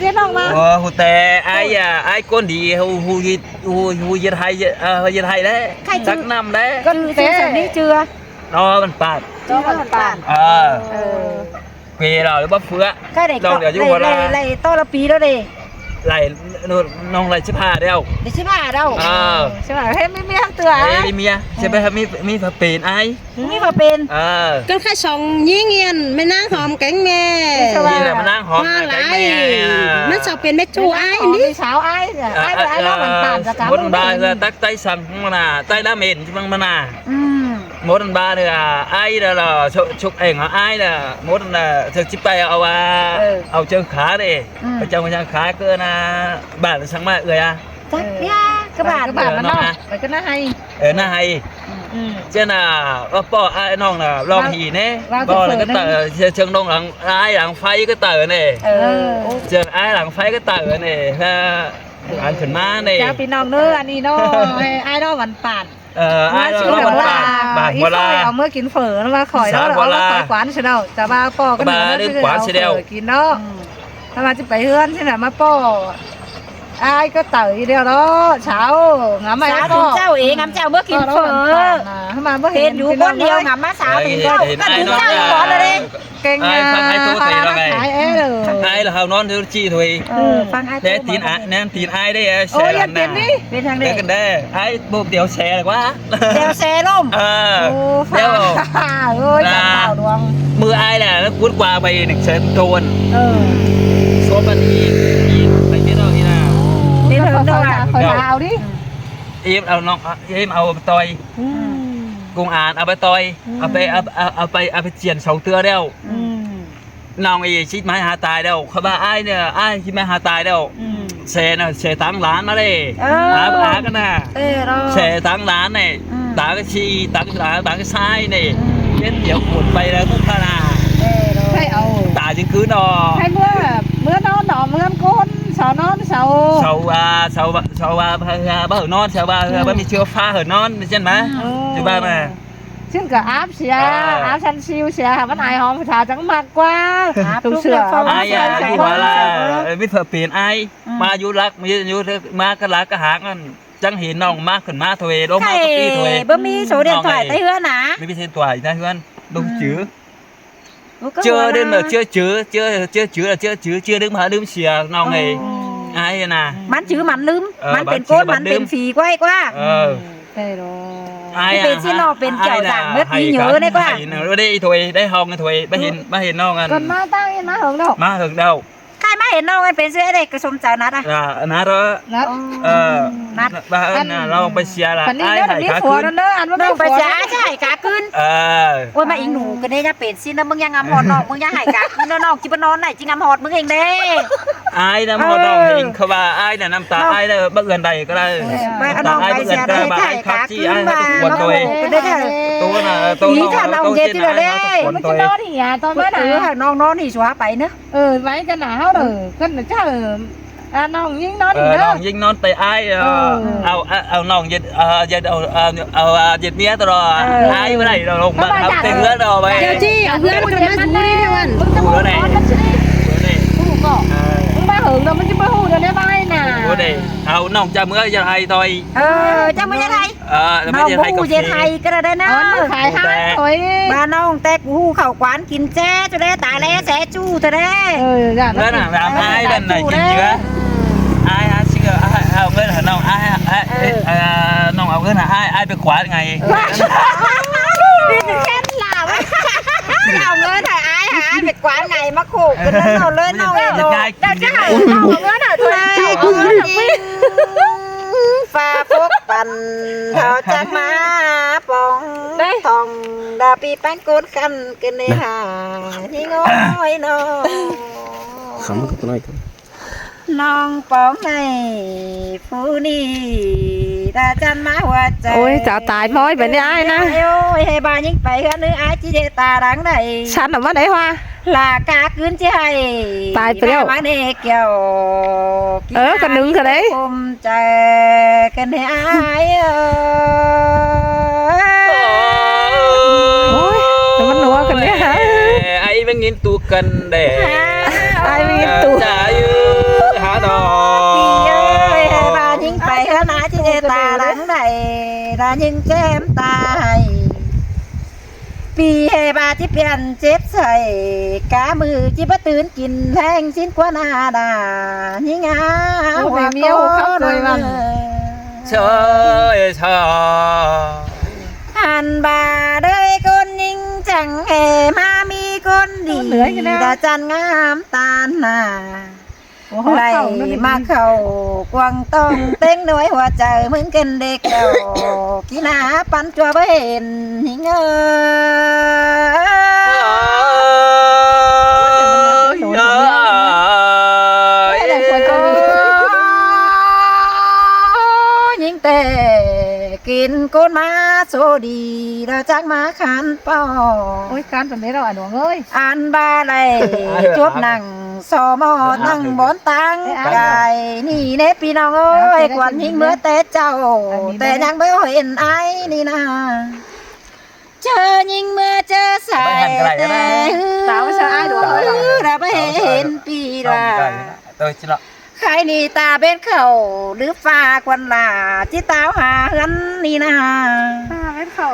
ເຮັດອອກມາ ໂອ້ ຮູ້ແຕ່ອ້າຍ ເອີ ອາ ອ້າຍກົ້ນດີ ຮູ້ ຮູ້ເຮັດ ຮູ້ ຮູ້ເຮັດໄຮ່ ເອີ ເຮັດໄຮ່ແລ້ວ ໃຜຈື່ ຕັກນ້ຳແລ້ວ ກໍແຕ່ ຊື່ສັນນີ້ເຈື່ອ ອໍ ມັນປາດ ເຈົ້າມັນປາດ ເອີ ເອີ ເກລາວຫຼືບໍ່ເຟືອ ກໍໄດ້ ນ້ອງເດວຢູ່ ໄດ້ ບໍ່ລະ ໄດ້ ໄດ້ຕໍ່ລະປີແລ້ວເດ້ ໄລ່ ນ້ອງໄລ່ສິບຫ້າແລ້ວ ໄດ້ສິບຫ້າແລ້ວ ເອີ ຊິວ່າເຮັດມີເມຍເທື່ອ ເອີ ມີເມຍ ຊິໄປມີ ມີເປັນອ້າຍ ມີວ່າເປັນ ເອີ ກໍແຄ່ສອງຍິງ ແມ່ນາງຫອມແກງແມ່ ນີ້ແຫຼະ ແມ່ນາງຫອມແກງແມ່ ມັນຊອກເປັນແມ່ຈູອ້າຍນີ້ ສາວອ້າຍ ອ້າຍ ອ້າຍລາວບ້ານຕານ ສະກາ ບົນບາເຮືອຕັກໄຕ້ສັງມານາ ໄຕ້ລາເມັນມັນມານາ ອືມ ໝົດອັນບາເທື່ອ ອ້າຍລະ ຊຸກເອງ ອ້າຍລະ ໝົດລະ ເຖິງຊິໄປເອົາວ່າ ເອີ ເອົາເຈີຂາເດ້ ອືມ ໄປເຈົ້າເຈີຂາ ເກີນນາ ບ້ານສັງມາເອື້ອຍອະ ຈັກ ເອີ ຍາ ກະບາດ ກະບາດມັນເນາະ ເອີ ໄປກໍໜ້າໄຮ່ ເອີ ໜ້າໄຮ່ ອືມ ເຈົ້ານະ ວ່າປ້ອອ້າຍນ້ອງນະ ລອງຫີແນ່ ບໍ່ລະກໍເຕີ ເຊີງນ້ອງຫຼັງ ອ້າຍຫຼັງໄຟກໍເຕີແນ່ ເອີ ເຊີງອ້າຍຫຼັງໄຟກໍເຕີແນ່ ຖ້າອັນຂຶ້ນມາແນ່ ເຈົ້າ ພີ່ນ້ອງເດີ ອັນນີ້ເນາະ ໃຫ້ອ້າຍນ້ອງຫວັນປານ ເອີ ອ້າຍນ້ອງຫວັນປານ ບາດຫົວລາ ເອົາເມືອກິນເຝີນຳ ວ່າຂ້ອຍເນາະ ເອົາຂ້ອຍກວານຊິເນາະ ຈະວ່າປ້ອກໍເດີ ກວານຊິແລ້ວ ກິນເນາະ ອືມ ຖ້າວ່າຊິໄປເຮືອນຊິນະ ມາປ້ອ ອ້າຍກໍເຕີອີກແລ້ວເນາະ ສາວ ງາມມາສາວ ເຈົ້າເອງ ງາມເຈົ້າເມືອກິນເຝີ ມາບໍ່ເຫັນ ເຫັນຢູ່ຄົນດຽວ ງາມມາສາວ ເຫັນ ເຫັນ ເຫັນ ເຫັນ ເຫັນ ເກັ່ງ ອ້າຍ ອ້າຍ ອ້າຍລະເຮົານອນເທິງຈີ້ໂດຍ ເອີ ຟັງອ້າຍ ແນມຕີນອ້າຍ ແນມຕີນອ້າຍໄດ້ ໂອ້ຍ ເປັນນີ້ ເປັນທາງໃດ ເປັນກັນແດ່ ອ້າຍໂບກດຽວແຊກວ່າ ແດວແຊລົມ ເອີ ໂອ້ຍ ດຽວ ໂອ້ຍ ຈັກດາວດວງ ມື້ອ້າຍແຫຼະ ກຸດກວ່າໄປໜຶ່ງແສນໂຕນ ເອີ ຊວບອັນນີ້ ໄປເຮັດເອົານີ້ນາ ເຮັດເຖິງດອກ ເອົາດິ ເອມເອົານ້ອງ ເອມເອົາໄປຕ່ອຍ ອືມ ກຸງອານເອົາໄປຕ່ອຍ ອືມ ເອົາໄປ ເອົາ ເອົາ ເອົາໄປ ເອົາໄປຈຽນສອງເທື່ອແລ້ວ ອືມ ອືມ ນ້ອງເອີຍ ຊິມາຫາຕາຍແລ້ວ ເຂົາວ່າອ້າຍເນີ້ຍ ອ້າຍຊິມາຫາຕາຍແລ້ວ ອືມ ແຊນະ ແຊຕາງຫຼານມາເດ້ ເອີ ຫາ ຫາກັນນະ ເອີ ແຊຕາງຫຼານນີ້ ອືມ ຕາກໍຊີ ຕາກໍຫຼານ ຕາກໍຊາຍນີ້ ອືມ ເຮັດດຽວໂຄດໄປແລ້ວ ມຸກຄະລາ ເອີ ໃຫ້ເອົາ ຕາຈຶ່ງຄືນອອກ ໃຫ້ເມືອ ເມືອນອນດອກ ເມືອນໂກນ ເຊົານອນ ເຊົາ ເຊົາວ່າ ເຊົາວ່າ ເຊົາວ່າ ເຮືອບໍ່ນອນ ເຊົາວ່າ ເຮືອ ອືມ ບໍ່ມີເຊື້ອຟ້າ ເຮືອນອນ ຈັ່ງຊັ້ນນະ ອືມ ຢູ່ບ້ານນະ ຊຶ່ງກໍອາບເສຍ ອາ ອາບຊັນຊິວເສຍ ໃຫ້ມັນອາຍຫອມ ຜູ້ສາວຈັ່ງມັກກວ່າ ອາບທຸກເທື່ອ ອາຍ ອາຍ ອາຍ ອາຍ ເອີ ມີເພື່ອເປັນອາຍ ອືມ ມາຢູ່ຫຼັກ ມາຢູ່ ມາກະຫຼັກກະຫາງ ຈັ່ງເຫັນນ້ອງມາຂຶ້ນມາໂທເອ ລົງມາກໍປີ້ໂທເອ ບໍ່ມີໂຊດຽນຖວາຍໃນເຮືອນນະ ບໍ່ມີເຊນຖວາຍໃນເຮືອນ ລົງຈື່ ອືມ ເຈີດຶງ ເຈີ ເຈີ ເຈີ ເຈີ ເຈີ ເຈີ ເຈີ ດຶງມາລືມເສຍ ນ້ອງເອີຍ ອາຍນະ ມັນຈື່ມັນລືມ ເອີ ມັນເປັນໂກນ ມັນເປັນຝີກວ່າ ເອີ ອືມ ແຕ່ດອກ ອາຍ ເປັນຊິນ້ອງເປັນເຈົ້າ ອາຍນະ ສ້າງເໝິດມີເຫຍີໃນກວ່າ ໄດ້ໂທເອ ໄດ້ຫ້ອງໂທເອ ມາເຫັນ ມາເຫັນນ້ອງ ອັນ ເພິ່ນມາຕັ້ງ ມາເຫິງແລ້ວ ມາເຫິງແລ້ວ ໃຜມາເຫັນນ້ອງເປັນເສຍເດ້ ກໍສົມໃຈນັດ ອາ ນັດ ເອີ ນັດ ເອີ ນັດ ວ່າ ເອີ ອັນ ລອງໄປເສຍລະ ອັນນີ້ເດີ ມີຜົວເດີ ອັນວ່າມີຜົວ ນ້ອງໄປເສຍ ອ້າຍຊິໃຫ້ກາບຄືນ ເອີ ໂອ້ຍ ມາອີກໜູກໍໄດ້ ຢ່າເປັນຊິນະ ມຶງຢ່າງາມຮອດນ້ອງ ມຶງຢ່າໃຫ້ກາບຄືນເນາະ ນ້ອງຊິບໍ່ນອນໄດ້ ຊິງາມຮອດມຶງເອງເດ້ ອ້າຍນະ ເອີ ມາຮອດນ້ອງເອງ ເຂົາວ່າອ້າຍນະ ນ້ຳຕາອ້າຍເນາະ ບໍ່ເອື້ອນໃດກໍໄດ້ ໄປເອົານ້ອງໄປເສຍ ໃຫ້ກາບຄືນວ່າ ໂຕນະ ໂຕ ນີ້ຖ້ານ້ອງເຮັດຢູ່ເດ້ ມັນຈະນອນນີ້ ຕອນມານະ ເອີ ນ້ອງນອນນີ້ສວາໄປເນາະ ເອີ ໄວ້ກັນນະເຮົາເດີ ເພິ່ນນະເຈົ້າ ເອີ ນ້ອງຍິງນອນ ເອີ ນ້ອງຍິງນອນໄປອ້າຍ ເອີ ເອົາ ເອົານ້ອງເຢັດ ເອົາເຢັດ ເອົາ ເອົາເຢັດເມຍຕະຫຼອດ ເອີ ອ້າຍບໍ່ໄດ້ດອກ ລົງມາເອົາແຕ່ເຮືອນເອົາໄວ້ ເຈົ້າຈີ້ເອົາເຮືອນມາສູນີ້ເດ້ ມັນຮູ້ແລ້ວ ຮູ້ແລ້ວ ຮູ້ກໍ ເອີ ມຶງມາເຫິງດອກ ມັນຊິບໍ່ຮູ້ດອກ ໄດ້ມາໃຫ້ໜ້າ ຮູ້ເດ້ ເອົານ້ອງເຈົ້າເມືອຢ່າໄຫ້ຕ່ອຍ ເອີ ເຈົ້າເມືອຢ່າໄຫ້ ເອີ ນ້ອງບໍ່ຮູ້ເຮັດໄຮ່ກໍໄດ້ນະ ມັນຂາຍຫາໂອຍ ວ່ານ້ອງແຕ່ກູຮູ້ເຂົ້າກວານກິນແຈ້ຈຸແລຕາແລແຊຈູເທື່ອແດ່ ເອີ ເອີ ນະ ອາຍນັ້ນນະກິນເຈືອ ອາຍຫາເຊື່ອ ອາຍເອົາເງິນໃຫ້ນ້ອງ ອາຍ ອາຍ ເອີ ເອີ ນ້ອງເອົາເງິນໃຫ້ອາຍ ອາຍໄປກວາດໄງ ນີ້ຄືແຄ່ນລາວ ເອົາເງິນໃຫ້ອາຍ ໃຫ້ອາຍໄປກວາດໄງ ມາໂຄກັນເອົາເລີຍນ້ອງເອີຍ ເຈົ້າຈະໃຫ້ນ້ອງເອົາເງິນໃຫ້ເພິ່ນ ຟ້າປົກປັນ ເຮົາຈະມາປອງ ຕ້ອງດາປີປັນໂກນຄັນກັນເນຫາ ນີ້ງອຍນ້ອງ ຄຳກໍນ້ອຍ ນ້ອງປອງໃຫ້ຜູ້ນີ້ ຕາຈັນມາຫົວໃຈ ໂອ້ຍ ເຈົ້າຕາຍມ້ອຍບາດນີ້ອ້າຍນະ ໂອ້ຍ ໃຫ້ບາຍິງໄປເຮືອນໜຶ່ງ ອ້າຍຈິເດຕາດັງໃດ ສັນອອກມາໄດ້ຫວາ ລາກາຄືນຊິໃຫ້ ຕາຍໄປແລ້ວ ມາເນແກ້ວ ເອີ ກະໜຶ່ງກະໄດ້ ຄົມໃຈກັນໃຫ້ອ້າຍເອີຍ ໂອ້ຍ ມັນຫົວກັນເດ້ ອ້າຍມາຍິນຕູກັນແດ່ ອ້າຍມາຍິນຕູ ຈາຢູ່ ຫຼັງໃດລະຍິງແກ້ມຕາຍ ປີແຫ່ບາດຊິປ່ຽນເຈັບໃສ່ ກາມື້ຈິບໍ່ຕື່ນກິນແຮງຊິນກວ່າໜ້າດາ ຍິງຫາ ໂອ້ ຫົວ ແມ່ເມຍ ໂອ້ ຄຳສວຍວ່າ ເຊີຍເຊີຍ ຫັ້ນບາດເອີຍ ຄົນຍິງຈັ່ງແຫ່ມາມີຄົນດີ ດາຈັນງາມຕານໜ້າ ໂອ້ໂຫ ໄລ່ມາເຂົ້າກວາງຕ້ອງ ເຕັງໜ່ວຍຫົວໃຈມຶງເກັນເດັກແກ້ວ ກິນຫາປັນຈົວບໍ່ເຫັນຍິງເອີຍ ຍິງແຕ່ກິນກຸນມາໂຊດີ ແລ້ວຈັກມາຂັນປອງ ໂອ້ຍ ຄານປານໃດເນາະ ອາດວງເອີຍ ອັນບາໄລຈົບນັ່ງ ສມ ນັ່ງບ່ອນຕາງກາຍ ນີ້ເດ້ພີ່ນ້ອງເອີຍ ຄວັນຍິງເມືອແຕ່ເຈົ້າ ແຕ່ຍັງບໍ່ເຫັນອ້າຍນີ້ນາ ເຈີຍິງເມືອເຈີສາຍແຕ່ ສາວຊາຍອ້າຍຫຼວງເອີຍ ລະບໍ່ເຫັນປີລາ ໃຄນີ້ຕາເບັນເຂົ້າ ຫຼືຟ້າຄວັນລາ ຊິຕາວຫາເຮືອນນີ້ນາ ຫາ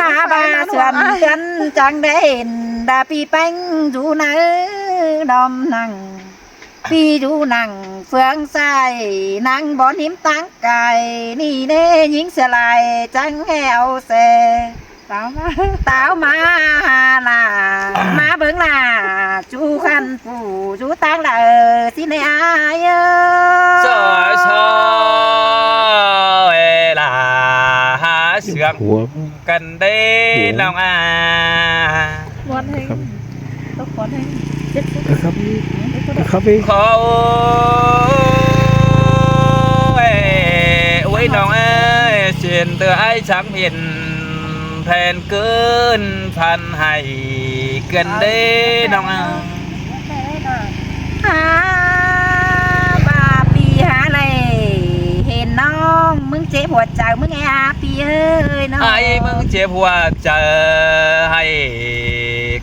ບ້ານເຮືອນກັນ ຈັ່ງໄດ້ເຫັນດາປີແປ້ງຢູ່ໃນດອມນັ່ງ ປີຢູ່ນັ່ງເຟືອງຊາຍ ນັ່ງບ່ອນຫິມຕາງກາຍ ນີ້ເດ້ຍິງເສຍຫຼາຍ ຈັ່ງແຫ່ເອົາແສ ຕາວມາ ຕາວມາຫາຫຼ້າ ມາເບິ່ງຫຼ້າ ຈູຄັນປູຢູ່ຕາງໃດຊິແນ່ອ້າຍເອີຍ ຊອຍຊອຍຫຼ້າ ຫາເຊື່ອງກັນເດ້ນ້ອງອາ ມ່ວນແຮງ ຕ້ອງຟ້ອນໃຫ້ເຈັດສິບ ເອີ ຄັບ ເອີ ຄັບ ໂອ້ຍ ໂອ້ຍ ນ້ອງເອີຍ ເຊັ່ນເຕີອ້າຍສັງເຫັນ ແຜ່ນເກີນພັນໃຫ້ກັນເດ້ນ້ອງເອີຍ ຫາບາປີຫາໄລ່ເຫັນນ້ອງ ມຶງເຈັບຫົວໃຈ ມຶງແອອາ ປີເອີຍນ້ອງ ອ້າຍມຶງເຈັບຫົວໃຈ ໃຫ້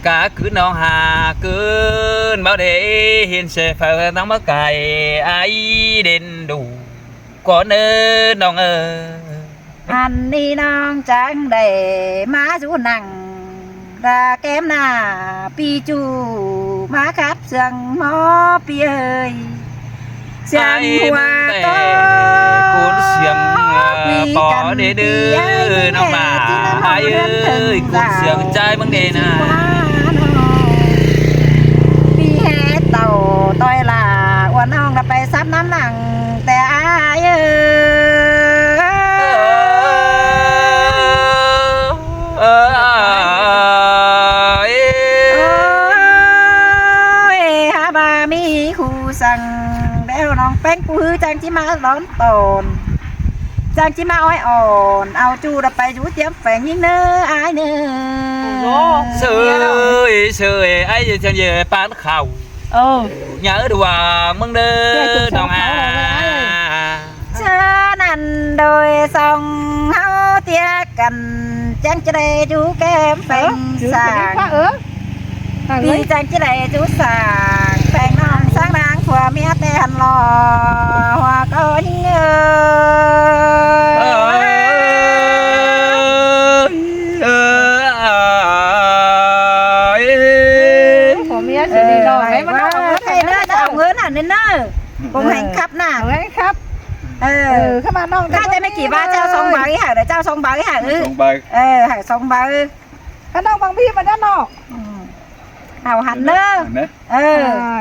ກາຄືນນ້ອງຫາເກີນ ບໍ່ໄດ້ເຫັນແສໄຟນຳມາໄກ ອ້າຍເດັ່ນດູກ່ອນເດີນ້ອງເອີຍ ອັນນີ້ນ້ອງຈັ່ງໄດ້ມາຢູ່ນັ່ງ ລະແກ້ມໜ້າປີຈູ ມາຂັດເຊື່ອງໝໍປີເອີຍ ສຽງຫົວໂຕ ກູນສຽງ ເອີ ປໍເດີ ນ້ອງຫຼ້າ ອ້າຍເອີຍ ກູນສຽງຈ່າຍເບິ່ງແດ່ນາ ປີແຫ່ເຕົ້າຕ່ອຍຫຼ້າ ອວນນ້ອງລະໄປຊັບນ້ຳໜັງ ແຕ່ອ້າຍເອີຍ ເອີ ເອີ ເອີ ເອີ ຫາບໍ່ມີຄູ່ສັງ ແລ້ວນ້ອງແປ້ງປູຄືຈັ່ງຊິມາຫຼອນຕອນ ຈັ່ງຊິມາອ້ອຍອ່ອນ ເອົາຈູດໄປຢູ່ຕຽມແຝງຍິງເນີອ້າຍເນີ ໂອ້ໂຫ ເຊີຍເຊີຍ ອ້າຍເຊີຍປານເຂົ້າ ເອີ ຢ່າເອີ້ນວ່າມຶງເດີນ້ອງອາ ເຊີນນັ້ນໂດຍສອງເຮົາເຕຍກັນ ຈັ່ງຈະໄດ້ຢູ່ແກ້ມແຝງສາງ ເອີ ປີຈັ່ງຈະໄດ້ຈຸດສ້າງ ແປງນ້ອງສ້າງນາງຜົວເມຍແຕ່ຫັ້ນລໍ ຫົວກໍຍິງເອີຍ ເອີ ເອີ ຜົວເມຍຊິດີດອກ ໃຫ້ມັນເອົາເງິນ ໃຫ້ເດີ ຈະເອົາເງິນຫັ້ນເດີ ບໍ່ໃຫ້ຂັບນະ ເອົາໃຫ້ຂັບ ເອີ ເອີ ເຂົ້າມານ້ອງ ຂ້າແຕ່ແມ່ກີ້ວ່າເຈົ້າສອງໃບ ໃຫ້ເດີ ເຈົ້າສອງໃບ ໃຫ້ ເອີ ສອງໃບ ເອີ ໃຫ້ສອງໃບ ກະນ້ອງບັງພີມາດ້ານນອກ ອືມ ເອົາຫັ້ນເດີ ເອີ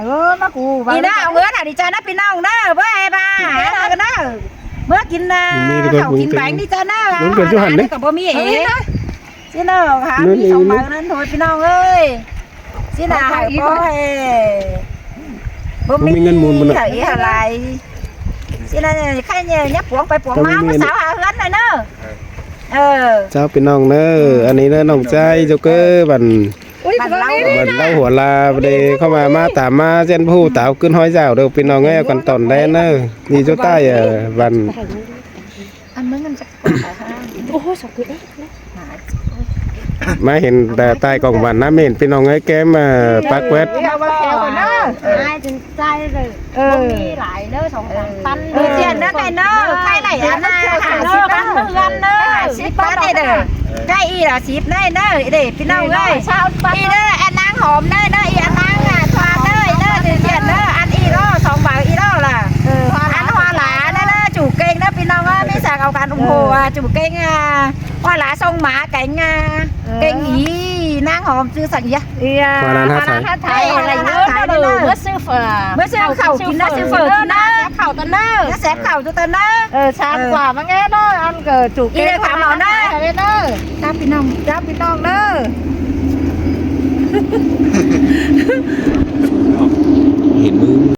ເອີ ມາກູ ນີ້ນະ ເອົາເງິນຫັ້ນດີຈ້ານະພີ່ນ້ອງເດີ ບໍ່ໃຫ້ບ້າ ເດີ ເມືອກິນນະ ເຂົ້າກິນແບງດີຈ້ານະ ມັນກໍຢູ່ຫັ້ນເດ້ ກໍບໍ່ມີເອງ ຊີ້ເນາະ ຫາມີສອງໃບນັ້ນໂທດພີ່ນ້ອງເອີຍ ຊີ້ນະ ໃຫ້ພໍ່ໃຫ້ ບໍ່ມີເງິນໝູນ ບໍ່ມີເງິນໝູນ ໃຫ້ອີ່ຫາຫຼາຍ ຊີ້ນະ ໃຫ້ຍາປວງໄປປວງມາ ບໍ່ມີ ມາສາວຫາເຮືອນໜ່ອຍເດີ ເອີ ເຈົ້າພີ່ນ້ອງເດີ ອັນນີ້ເດີນ້ອງຊາຍໂຈເກີ ບ້ານ ບ້ານເລົາ ບ້ານເລົາຫົວລາ ເດ້ເຂົ້າມາ ມາຕາມມາ ເຊັ່ນຜູ້ຕາວຂຶ້ນຮອຍເຈົ້າເດີ ພີ່ນ້ອງເອີຍ ກັນຕອນແລນເດີ ນີ້ຢູ່ໃຕ້ ເອີ ບ້ານ ອັນເມືອງນັ້ນຈະ ໂອ້ໂຫ ສອງຄືເອ ມາເຫັນແຕ່ໃຕ້ກອງວັນນະ ເຫັນພີ່ນ້ອງເອີຍ ແກ້ມ ເອີ ປາກແວັດ ເອີ ເອີ ບໍ່ມີຫຼາຍເດີ ສອງສາມພັນ ເອີ ເອີ ເຈັດເດີ ໄກ່ເດີ ໄກ່ໄຫຼອັນນະ ຫ້າສິບພັນ ກັນເດີ ສິບບາດນີ້ເດີ ໃຫ້ອີ່ລະສິບໄດ້ເດີ ເດ້ພີ່ນ້ອງເອີຍ ຊາວບາດ ອີ່ເດີ ອັນນາງຫອມເດີ ເດີ ອີ່ອັນນາງອາທວານເດີ ເດີ ເດຈຽນເດີ ອັນອີ່ລໍສອງບາດ ອີ່ລໍລະ ເອີ ອັນຮວາຫຼາເດີ ຈູເກັ່ງເດີ ພີ່ນ້ອງເອີຍ ມີສັກເອົາກັນ ໂອ້ໂຫ ຈູເກັ່ງອາ ຮວາຫຼາສົ່ງໝາເກັ່ງອາ ເກັ່ງອີ່ ນາງຫອມຊື່ສັກອີ່ ເອີ ມານານຫາໄທ ມານານຫາໄທ ເອີ ເອີ ເມືອຊື້ເຝີ ເມືອຊື້ເຂົ້າກິນນະ ຊື້ເຝີກິນນະ ແຊບເຂົ້າຕົນເດີ ແຊບເຂົ້າຢູ່ຕົນເດີ ເອີ ຊາມກວ່າມາແງ່ເດີ ອັນກໍຈູເກັ່ງ ອີ່ເດີ ຖາມເອົານະ ເດີ ຈ້າພີ່ນ້ອງ ຈ້າພີ່ນ້ອງເດີ ເຫັນມື